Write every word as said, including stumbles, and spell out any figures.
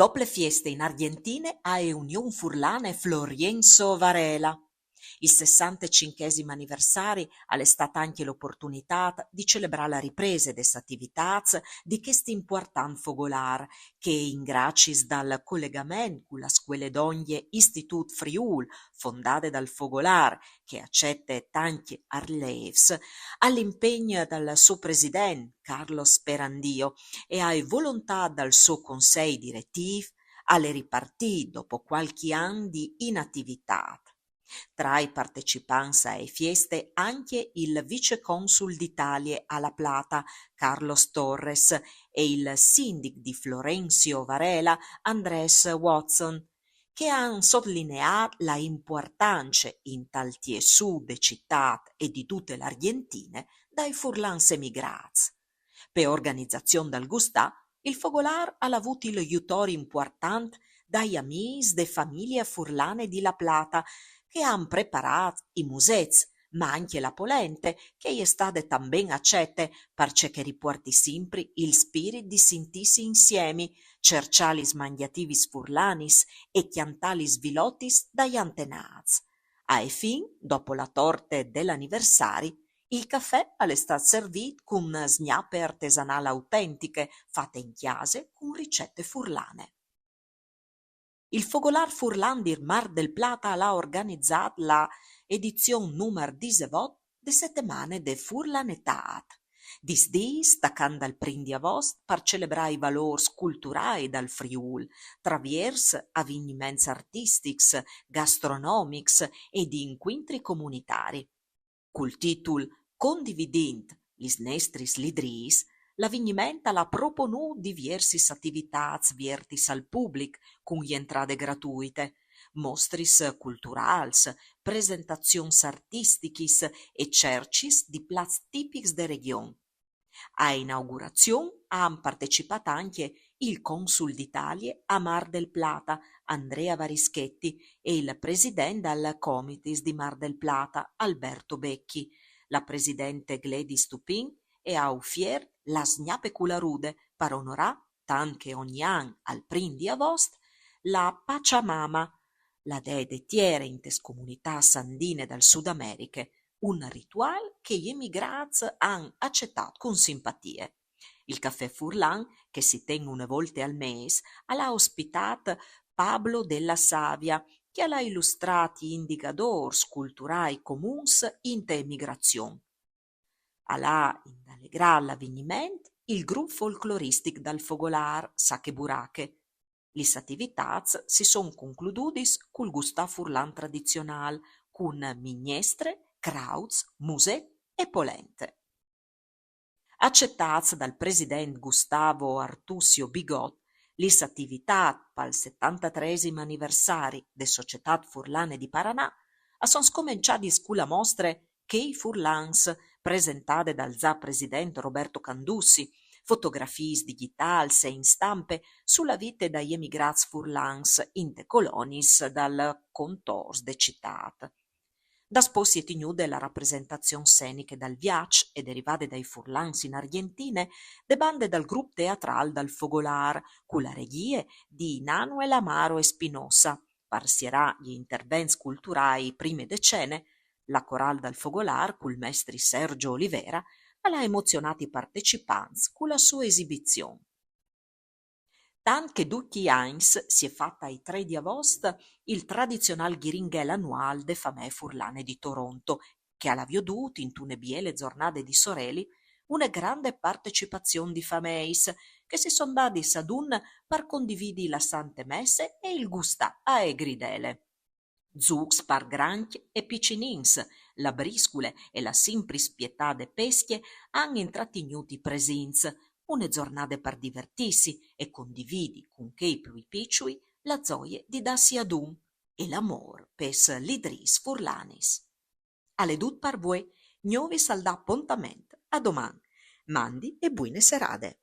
Dop le fieste in Argjentine a è Union Furlane Florienzo Varela. Il sessantecinchesim aniversari al è stât ancje l'oportunitât di celebrâ la riprese des ativitâts di chest impuartant fogolâr, che, in graciis dal colegament cu la scuele dongje Istitût Friûl, fondade dal Fogolâr, che e acete tancj arlêfs, al impegn dal so president Carlos Perandio e ae volontât dal so consei diretîf, al è ripartît dopo cualchi an di inativitât. Tra i partecipants ae fieste ancje il viceconsule d'Italie a La Plata, Carlos Torres, e il sindic di Florencio Varela, Andrés Watson, che a àn sotlineât la impuartance intal tiessût de citât e di dute la Argjentine dai furlans emigrâts. Pe organizazion dal gustâ, il fogolâr al à vût il jutor impuartant dai amîs de famiglie furlane di La Plata, che a àn preparât i musets, ma ancje la polente, che e je stade tant ben acete, parcè che e ripuarte simpri il spirit di sintîsi insiemi, cerçâ lis mangjativis furlanis e cjantâ lis vilotis dai antenâts. Ae fin, dopo la torte dal aniversari, il cafè al è stât servît cun sgnape artesanâl autentiche, fate in cjase cun ricete furlane. Il Fogolâr Furlan di Mar del Plata al à organizât la edizion numar disevot de Setemane de Furlanetât. Dîs dîs, tacant dal prin di avost, par celebrâ i valôrs culturâi dal Friûl, traviers avigniments artistics, gastronomics e di incuintri comunitari. Cul titul Condividint lis nestris lidrîs, l'avigniment al à proponût diviersis ativitâts viertis al public cun jentrade gratuite, mostris culturâls, presentazions artistichis e cercjis di plats tipics de regjon. A inaugurazion a àn partecipât ancje il consul d'Italie a Mar del Plata, Andrea Varischetti, e il president dal Comitis di Mar del Plata, Alberto Becchi, la presidente Gladys Tupin, e a àn ufiert la sgnape cularude par onorâ, tant che ogni an al prin di avost, la Pachamama, la dee de tiere intes comunitâts andine dal Sud Americhe, un rituâl che i emigrâts a àn acetât cun simpatie. Il cafè furlan, che si ten une volte al mês, al à ospitât Pablo Della Savia, che al à ilustrât i indigadôrs culturâi comuns inte emigrazion. Al à indalegrât l'avigniment il grup folcloristic dal Fogolâr, Sache Burache. Lis ativitâts si son conclududis cul gustâ furlan tradizionâl, cun mignestre, crauts, muset e polente. Acetâts dal president Gustavo Artusio Bigot, lis ativitâts pal setantatresim aniversari de Societât Furlane di Paranà a son scomençadis cu la mostre Chei furlans, presentade dal za president Roberto Candussi, fotografiis digjitâls e in stampe su la vite dai emigrâts furlans inte coloniis dal contors de citât. Daspò si è tignude la rapresentazion seniche dal viaç e derivade dai furlans in Argjentine, de bande dal grup teatrâl dal Fogolâr, cu la regjie di Nanuel Amaro Espinosa, par sierâ i intervents culturâi prime de cene, la corâl dal Fogolâr cul mestri Sergio Olivera al à emozionât i partecipants cu la sô esibizion. Tant che ducj i agns si è fat ai trê di avost il tradizionâl ghiringhel anuâl de famee furlane di Toronto, che al à viodût intune biele zornade di soreli une grande partecipazion di fameis, che si son dadis adun par condividi la sante messe e il gustâ ae gridele. Zûcs par grancj e piçinins, la briscule e la simpri spietade pescje a àn intratignût i presints, une zornade par divertîsi e condividi cun chei plui piçui la zoie di dâsi adun e l'amôr pes lidrîs furlanis. Al è dut par vuê, gnovi saldà apontament a doman. Mandi e buine serade.